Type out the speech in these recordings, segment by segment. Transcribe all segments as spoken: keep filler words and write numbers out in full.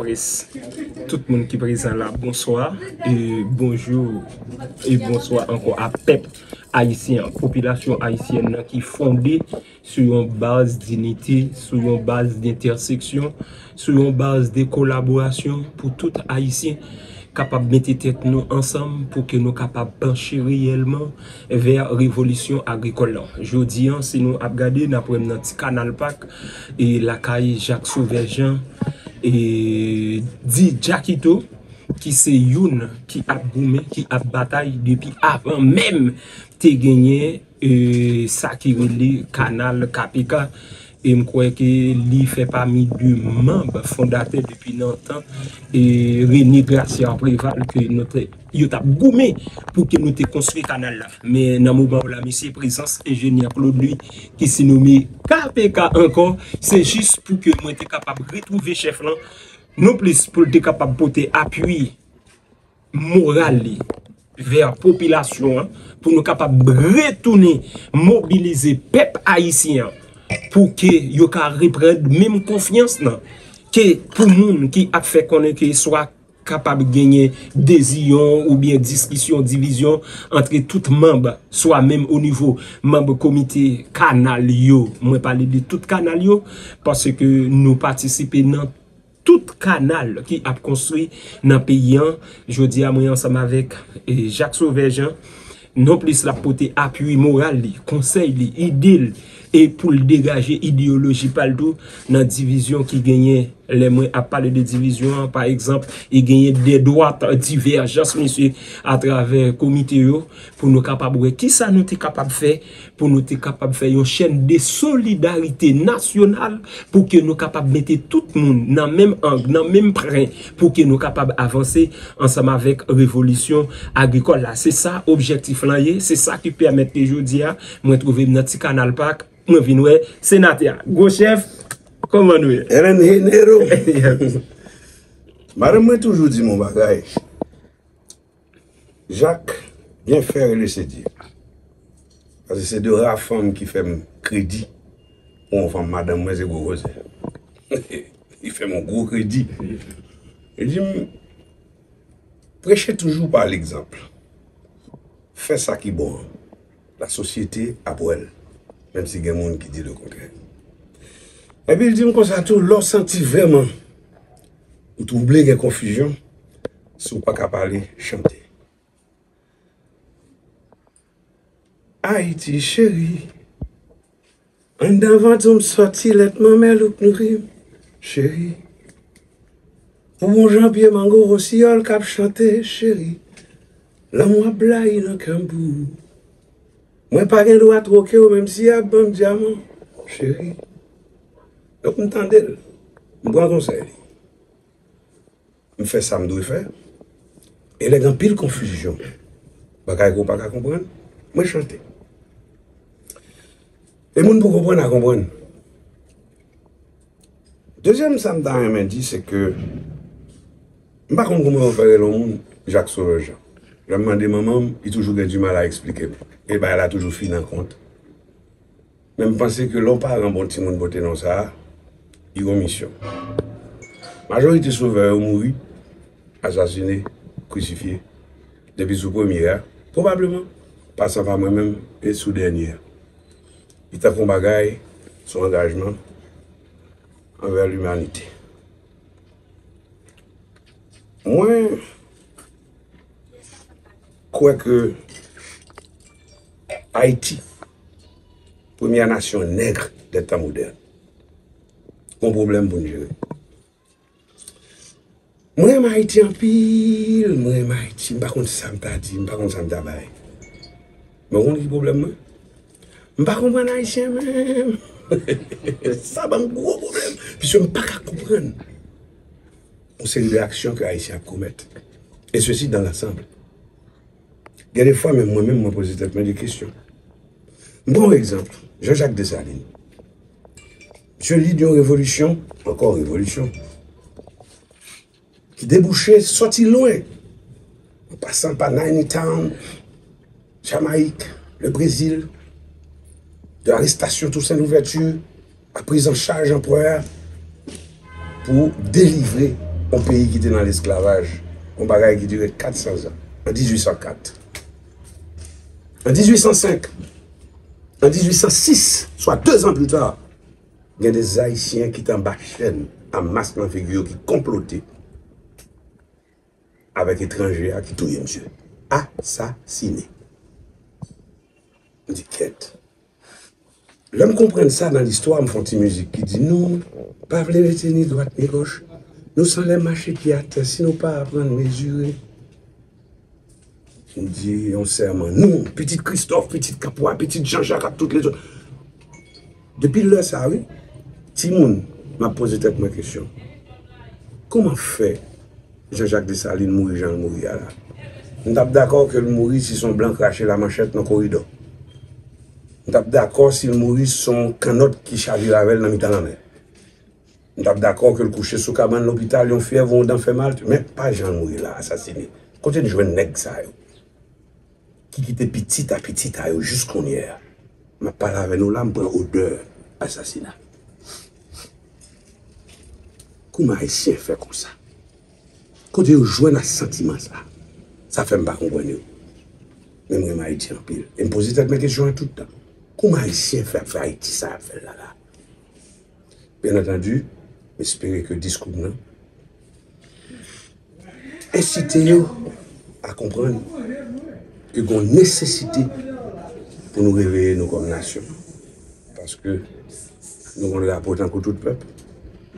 Près, tout moun ki prezan la, bonswa, e bonjou, e bonswa ankò a pèp ayisyen an, popilasyon ayisyèn nan ki fonde sou yon baz dinite, sou yon baz dentèseksyon, sou yon baz de kolaborasyon pou tout Ayisyen kapab mete tèt nou ansanm pou ke nou kapab panche reyèlman vè revolisyon agrikòl lan. Jodi an, si nou ap gade, n ap wè m nan ti Kanal Pak, e lakay Jacques Sauveur Jean, e Di Jakito, ki se youn ki ap goumen, ki ap batay depi avan menm te genyen, e, sa ki rele kanal K P K. E m kwè ke li fè pami de manm fondatè depi nan tan, e, René Gracia Préval ke nou te, yo t ap goumen pou ke nou te konstwi kanal la. Men nan moman w la, mesye, prezans enjenyè Claude Louis ki sinome K P K ankò, se jis pou ke mwen te kapab retwouve chèf lan, nonplis pou l te kapab pote apui moral li vè popilasyon an, pou nou kapab retounen mobilize pèp ayisyen an, pou ke yo ka reprann menm konfyans lan, ke pou moun ki ap fè konnen ke swa kapab genyen deziyon oubyen diskisyon, divizyon antre tout manm, swa menm o nivo manm komite kanal yo. Mwen pale de tout kanal yo, paske nou patisipe nan tout kanal ki ap konstwi nan peyi an. Jodi a, mwen ansanm avèk, e, Jacques Sauveur Jean, nonplis l ap pote apui moral li, konsèy li, ide l, e pou l degaje ideyoloji pa l tou nan divizyon ki genyen. Lè mwen ap pale de divizyon an, pa egzanp, e genyen de dwat, divèjans, mesye, atravè komite yo, pou nou kapab wè kisa nou te kapab fè, pou nou te kapab fè yon chèn de solidarite nasyonal, pou ke nou kapab mete tout moun nan menm ang, nan menm pren, pou ke nou kapab avanse ansanm avèk revolisyon agrikòl la. Se sa objektif lan ye, se sa ki pèmèt ke jodi a, mwen twouve m nan ti Kanal Pak, mwen vin wè senatè a. Gwo chèf, kòman nou ye? Ellen Genero. Madanm mwen toujou di m yon bagay. Jak, byen fè rele se Dye. Paske se de ra fanm ki fè m kredi pou yon fanm, madanm mwen se gwo koze. Li fè m yon gwo kredi. Li di m, preche toujou pa legzanp. Fè sa ki bon an. Lasosyete ap wè l, menm si gen moun ki di lekontrè. Epi l di m konsa tou, lè w santi vrèman ou twouble, gen konfizyon, si w pa ka pale, chante. Ayiti cheri, anndan vant ou m sòti, lèt manmèl ou k nouri m, cheri. Ou bon jan pye mango, wosiyòl k ap chante, cheri. Lanmou ap blayi nan kè m pou ou. Mwen pa gen dwa twoke w, menm si y ap ban m dyaman, cheri. Donk, m tande l. M pran konsèy li. M fè sa m dwe fè. E lè gen anpil konfizyon, bagay ke w pa ka konprann, mwen chante. E moun pou konprann a konprann. Dezyèm sa m ta renmen di, se ke m pa konn kouman yo fè rele yon moun Jak Sovè Jan. Lè m mande manman m, li toujou gen dimal a eksplike m. E bagay la toujou fini an kont. Men m panse ke lè yon paran ba yon timoun pote non sa a, li gen yon misyon. Majorite sovè yo mouri, asasine, krisifye, depi sou premye a, pwobableman, pasan pa mwen menm, e sou dènye a. Li tankou yon bagay, se yon angajman anvè limanite. Mwen kwè ke Ayiti, premyè nasyon nèg dè tan modèn, gon pwoblèm pou n jere. Mwen renmen Ayiti anpil, mwen renmen Ayiti, m pa konn sa m ta di, m pa konn sa m ta bay. Men w konn ki pwoblèm mwen? M pa konprann Ayisyen menm. Sa ban m gwo pwoblèm, piske m pa ka konprann yon seri de aksyon ke Ayisyen ap komèt. Et ceci dans l'ensemble. Gen de fwa, menm mwen menm, mwen poze tèt mwen de kesyon. M pran yon egzanp, Jean-Jacques Dessalines. Misye lide yon revolisyon, ankò revolisyon, ki debouche, sòti lwen, an pasan pa Ninety Town, Jamayik, le Brezil, de arestasyon Toussaint Louverture, a priz an chaj anperè a pou delivre yon peyi ki te nan lesklavaj, yon bagay ki dire kat san zan, an dizuit san kat, an dizuit san senk, an dizuit san sis, swa de zan pli ta, gen de Ayisyen ki te anba chèn a mas nan figi yo ki konplote avèk etranje a ki touye misye. Asasine. M di kèt. Lè m konprann sa nan listwa, m fè yon ti mizik ki di nou pa vle rete ni dwat ni gòch. Nou sanlè mache pye atè si nou pa aprann mezire. M di yon sèman. Nou, pitit Kristòf, pitit Kapwa, pitit Janjak ak tout lezòt. Depi lè sa, wi, timoun, m ap poze tèt mwen kesyon. Kòman fè Jean-Jacques Dessalines mouri jan l mouri a la? M t ap dakò ke l mouri si se yon blan krache lamanchèt nan koridò. M t ap dakò si l mouri si se yon kannòt ki chavire avè l nan mitan lanmè. M t ap dakò ke l kouche sou kabann lopital, yon fyèv ou yon dan fè mal, men pa jan l mouri la, asasine. Kote n jwenn nèg sa yo? Ki kite pitit a pitit a yo jis kounye a. M ap pale avè nou la, m pran odè asasina. Kòman Ayisyen fè konsa? Kote yo jwenn ak santiman sa? Sa fè m pa konprann yo. Men m renmen Ayiti anpil. E m poze tèt mwen kesyon an tout tan. Kòman Ayisyen fè ap fè Ayiti sa y ap fè l la la? Byen antandi, m espere ke diskou m nan ensite yo a konprann ke gen yon nesesite pou nou reveye nou kòm nasyon. Paske nou gen drapo tankou tout pèp,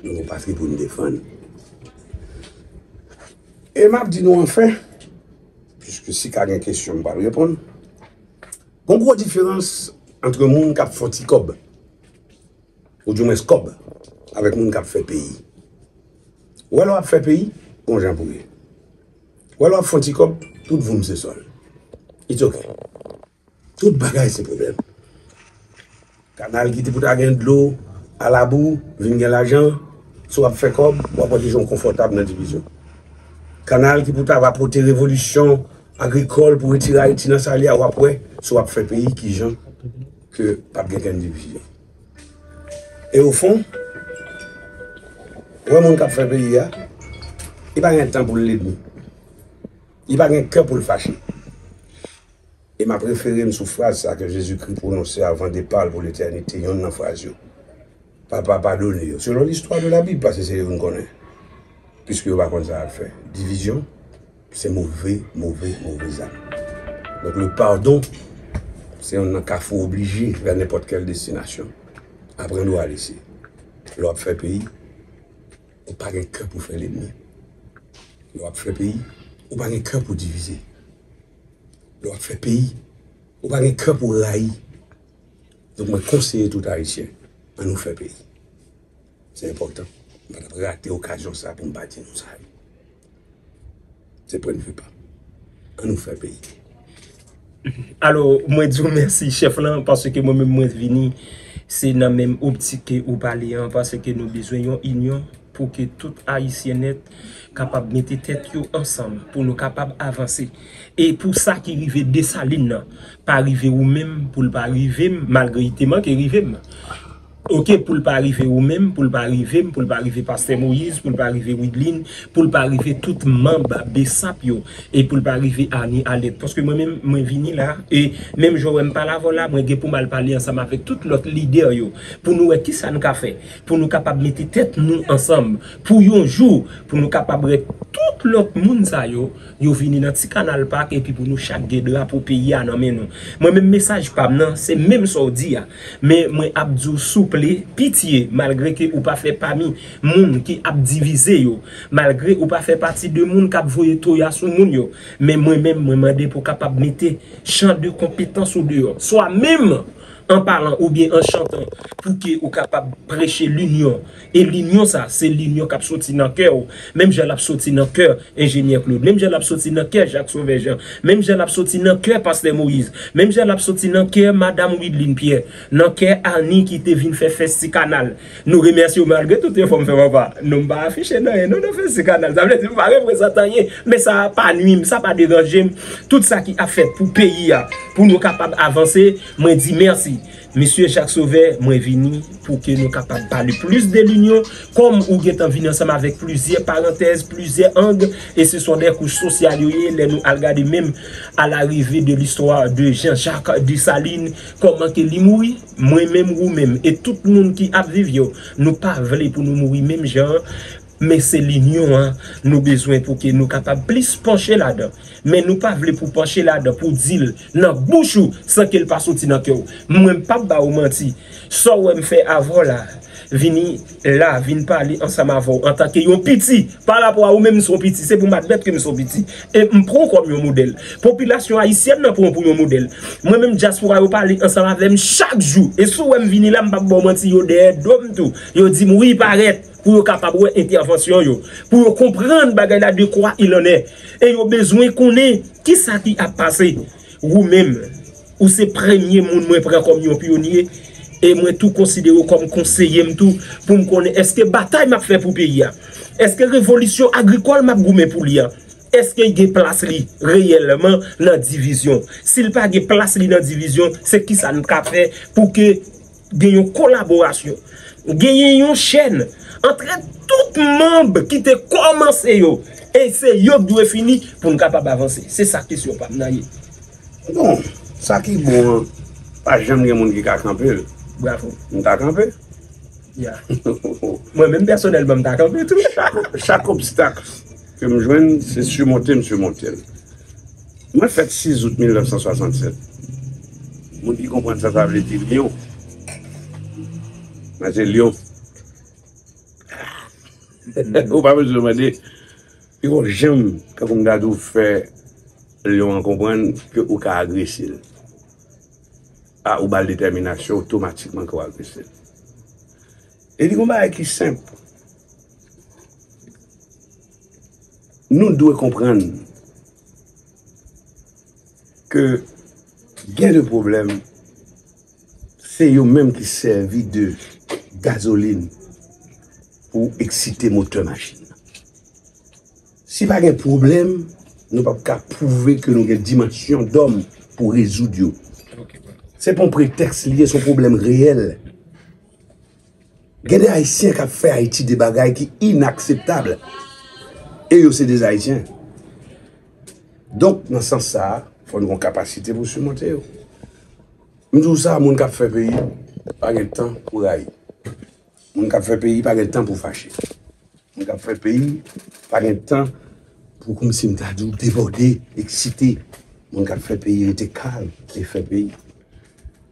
nou gen patri pou n defann. E m ap di nou anfen, piske si ka gen kesyon, m pral reponn. Gon gwo diferans ant moun k ap fè ti kòb, oudimwens kòb, avèk moun k ap fè peyi. Ou wè lè w ap fè peyi, gon jan pou ye. Ou wè lè w ap fè ti kòb, tout voum se sòl. It's ok. Tout bagay se pwoblèm. Kanal ki te pou ta gen dlo, alabou, vin gen lajan, si w ap fè kòb, w ap wè kijan w konfòtab nan divizyon. Kanal ki pou ta va pote revolisyon agrikòl pou retire Ayiti nan sa l ye a, w ap wè, si w ap fè peyi, kijan ke p ap gen kenn divizyon. E ofon, ou wè moun k ap fè peyi a, li pa gen tan pou l lènmi. Li pa gen kè pou l fache. E m ap refere m sou fraz sa ke Jezikri pwononse avan depa l pou letènite, yonn nan fraz yo. Papa, padone yo. Selon listwa de la Bib, paske se yo n konnen. Piske yo pa konn sa y ap fè. Divizyon, se move, move, move zam. Donk, le padon, se yonn nan kafou oblije vè nenpòt kèl destinasyon. Aprann ou a lese. Lè w ap fè peyi, ou pa gen kè pou fè lènmi. Lè w ap fè peyi, ou pa gen kè pou divize. Lè w ap fè peyi, ou pa gen kè pou rayi. Donk, mwen konseye tout Ayisyen, ann nou fè peyi. Se enpòtan. M pa t ap rate okazyon sa pou m pa di nou sa. Se pwennvi pa m. Ann nou fè peyi. Alò, mwen di w mèsi, chèf lan, paske mwen menm mwen vini, se nan menm optik ke ou pale an, paske nou bezwen yon inyon pou ke tout Ayisyen nèt kapab mete tèt yo ansanm pou nou kapab avanse. E pou sa ki rive Desalin nan, pa rive ou menm, pou l pa rive m, malgre li te manke rive m. Oke, pou l pa rive ou menm, pou l pa rive m, pou l pa rive Pastè Moyiz, pou l pa rive Widlin, pou l pa rive tout manm Besap yo, e pou l pa rive Arnie Alerte. Paske mwen menm, mwen vini la, e menm jan w wè m pale avè w la, mwen gen pou m al pale ansanm avèk tout lòt lidè yo, pou nou wè kisa n ka fè, pou nou kapab mete tèt nou ansanm, pou yon jou, pou nou kapab wè tout lòt moun sa yo, yo vini nan Ti Kanal Pak, epi pou nou chak gen drapo peyi a nan men nou. Mwen menm mesaj pa m nan, se menm sa w di a. Men mwen ap di w souple, pitye, malgre ke ou pa fè pami moun ki ap divize yo, malgre ou pa fè pati de moun k ap voye toya sou moun yo, men mwen menm, mwen mande pou w kapab mete chan de konpetans ou deyò. Swa menm an palan oubyen an chantan, pou ke ou kapab preche linyon. E linyon sa, se linyon k ap soti nan kè w. Menm jan l ap soti nan kè Enjenyè Claude. Menm jan l ap soti nan kè Jacques Sauveur Jean. Menm jan l ap soti nan kè Pastè Moïse. Menm jan l ap soti nan kè Madam Wideline Pierre. Nan kè Arnie ki te vin fè fès Ti Kanal. Nou remèsye w malgre tout efò m fè, papa. Non, m pa afiche nan anyen, non, nan fès Ti Kanal. Sa vle di m pa reprezante anyen. Men sa pa nwi m, sa pa deranje m. Tout sa ki ap fèt pou peyi a, pou nou kapab avanse, mwen di mèsi. Mesye Jacques Sauveur, mwen vini pou ke nou kapab pale plis de linyon, kòm ou gentan vini ansanm avèk plizyè parantèz, plizyè ang, e se son de kouch sosyal yo ye, lè nou al gade menm à l'arrivée de l'histoire de Jean-Jacques Dessalines, kòman ke li mouri, mwen menm, ou menm, e tout moun ki ap viv yo, nou pa vle pou nou mouri menm jan an, men se linyon an nou bezwen pou ke nou kapab plis panche ladan. Men nou pa vle pou panche ladan, pou di l nan bouch ou, san ke l pa soti nan kè w. Mwen, m p ap ba ou manti. Sa w wè m fè avè w la, vini la, vin pale ansanm avè w antanke yon piti. Pa rapò a ou menm, m se yon piti. Se pou m admèt ke m se yon piti. E m pran w kòm yon modèl. Popilasyon ayisyèn nan pran w pou yon modèl. Mwen menm, dyaspora yo pale ansanm avè m chak jou. E si w wè m vini la, m p ap ba w manti, yo dèyè do m tou. Yo di m, wi, parèt. Pou yo kapab wè entèvansyon yo, pou yo konprann bagay la de quoi il en est. E yo bezwen konnen kisa ki ap pase. Ou menm, ou se premye moun mwen pran kòm yon pyonye, e mwen tou konsidere w kòm konseye m tou, pou m konnen èske batay m ap fè pou peyi a, èske revolisyon agrikòl m ap goumen pou li a, èske l gen plas li reyèlman nan divizyon? Si l pa gen plas li nan divizyon, se kisa n ka fè pou ke gen yon kolaborasyon, genyen yon chèn antre tout manm ki te kòmanse yo, e se yo k dwe fini pou n kapab avanse. Se sa kesyon pa m nan ye. Bon, sa ki bon an, pa janm gen moun ki ka kanpe l. Bravo. M ta kanpe. Ya. Mwen menm pèsonèlman, m ta kanpe tou. Chak, chak obstak ke m jwenn, se simonte, m simonte l. Mwen fèt sis out mil nèf san swasannsèt. Moun ki konprann sa, sa vle di lyon. Mwen se lyon. Ou pa bezwen mande. Pi gon janm, kankou m ta di w, fè lyon an konprann ke ou ka agrese l. A, ou ba l detèminasyon, otomatikman ke w agrese l. E li gon bagay ki senp. Nou dwe konprann ke gen de pwoblèm, se yo menm ki sèvi de gazolin pou eksite motè machin nan. Si pa gen pwoblèm, nou p ap ka pwouve ke nou gen dimansyon dòm pou rezoud yo. Se pa yon pretèks li ye, se yon pwoblèm reyèl. Gen de Ayisyen k ap fè Ayiti de bagay ki inakseptab. E yo se de Ayisyen. Donk, nan sans sa a, fò nou gen yon kapasite pou simonte yo. M di w sa, moun k ap fè peyi pa gen tan pou rayi. Moun k ap fè peyi pa gen tan pou fache. Moun k ap fè peyi pa gen tan pou, kòmsi m ta di w, debòde, eksite. Moun k ap fè peyi rete kalm e fè peyi.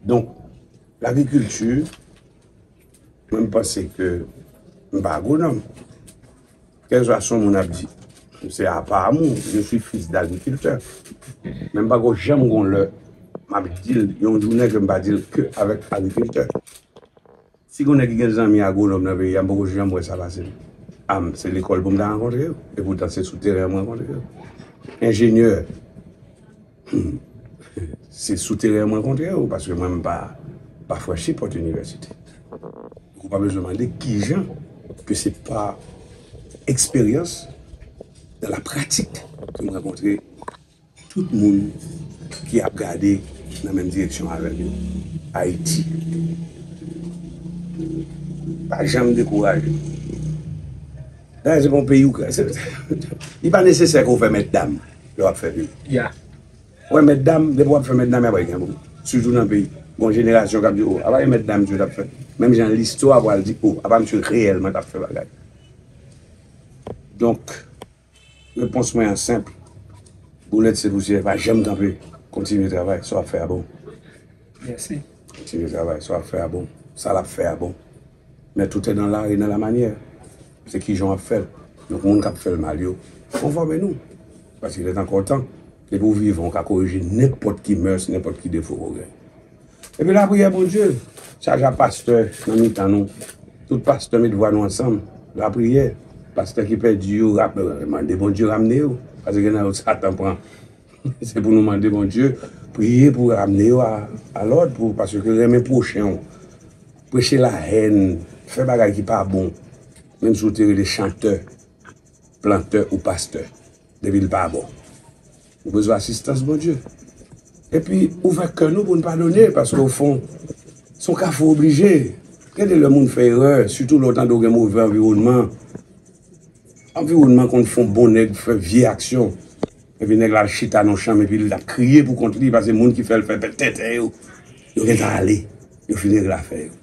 Donk, lagrikilti, mwen, m panse ke m pa agwonòm. Kèlkeswa sa yon moun ap di, se apa amour, je suis fils d'agriculteur. Men m pako janm gon lè m ap di l yon jounen ke m pa di l ke avèk agrikiltè. Si gon nèg ki gen zanmi agwonòm nan peyi a, m poko janm wè sa pase m. A m, se lekòl pou m ta rankontre yo. Epoutan, se sou teren an m rankontre yo. Enjenyè, hmm, se sou teren an m rankontre yo, paske mwen, m pa, pa franchi pòt inivèsite. Ou pa bezwen mande kijan ke se pa eksperyans, dans la pratique, ke m rankontre tout moun ki ap gade nan menm direksyon avè m yo. Ayiti. Pa janm dekouraje. Dayè, se pa yon peyi ou ka. Se, li pa nesesè ke w fè mètdam lè w ap fè peyi. Ya. Wè, mètdam, depi w ap fè mètdam, y ap gen pou. Sitou nan peyi. Gon jenerasyon k ap di, o, apa e mètdam misye t ap fè. Menm jan listwa pral di, o, apa misye reyèlman t ap fè bagay. Donk, repons mwen an senp. Boulèt se pousyè, pa janm kanpe. Kontinye travay, sa w ap fè a bon. Mèsi. Kontinye travay, sa w ap fè a bon. Sa l ap fè a bon. Men tout est dans l'art et dans la manière. Se kijan w ap fè l. Donk, moun k ap fè l mal yo, konfòme nou. Paske il est encore temps. Depi w vivan, w ka korije nenpòt ki mœurs, nenpòt ki defo ke w gen. Epi lapriyè, Bondye, chaje a pastè nan mitan nou. Tout pastè met vwa nou ansanm. Lapriyè, pastè ki pèdi yo, rap-, mande Bondye ramne yo. Paske gen nan yo Satan pran. Se pou nou mande Bondye, priye pou ramne yo a, a lòd, pou, paske renmen pwochen w, preche lahèn, fè bagay ki pa bon, menm si w te rele chantè, plantè ou pastè, depi l pa bon. Ou bezwen asistans Bondye. Epi ouvè kè nou pou n padone, paske ofon, se yon kafou oblije. Gen de lè moun fè erè, sitou lè w tande w gen move anviwònman. Anviwònman konn fè yon bon nèg fè vye aksyon. Epi nèg la al chita nan chanm, epi l ap kriye pou kont li, paske moun ki fè l fè tenten yo, yo gentan ale, yo fin regle afè yo.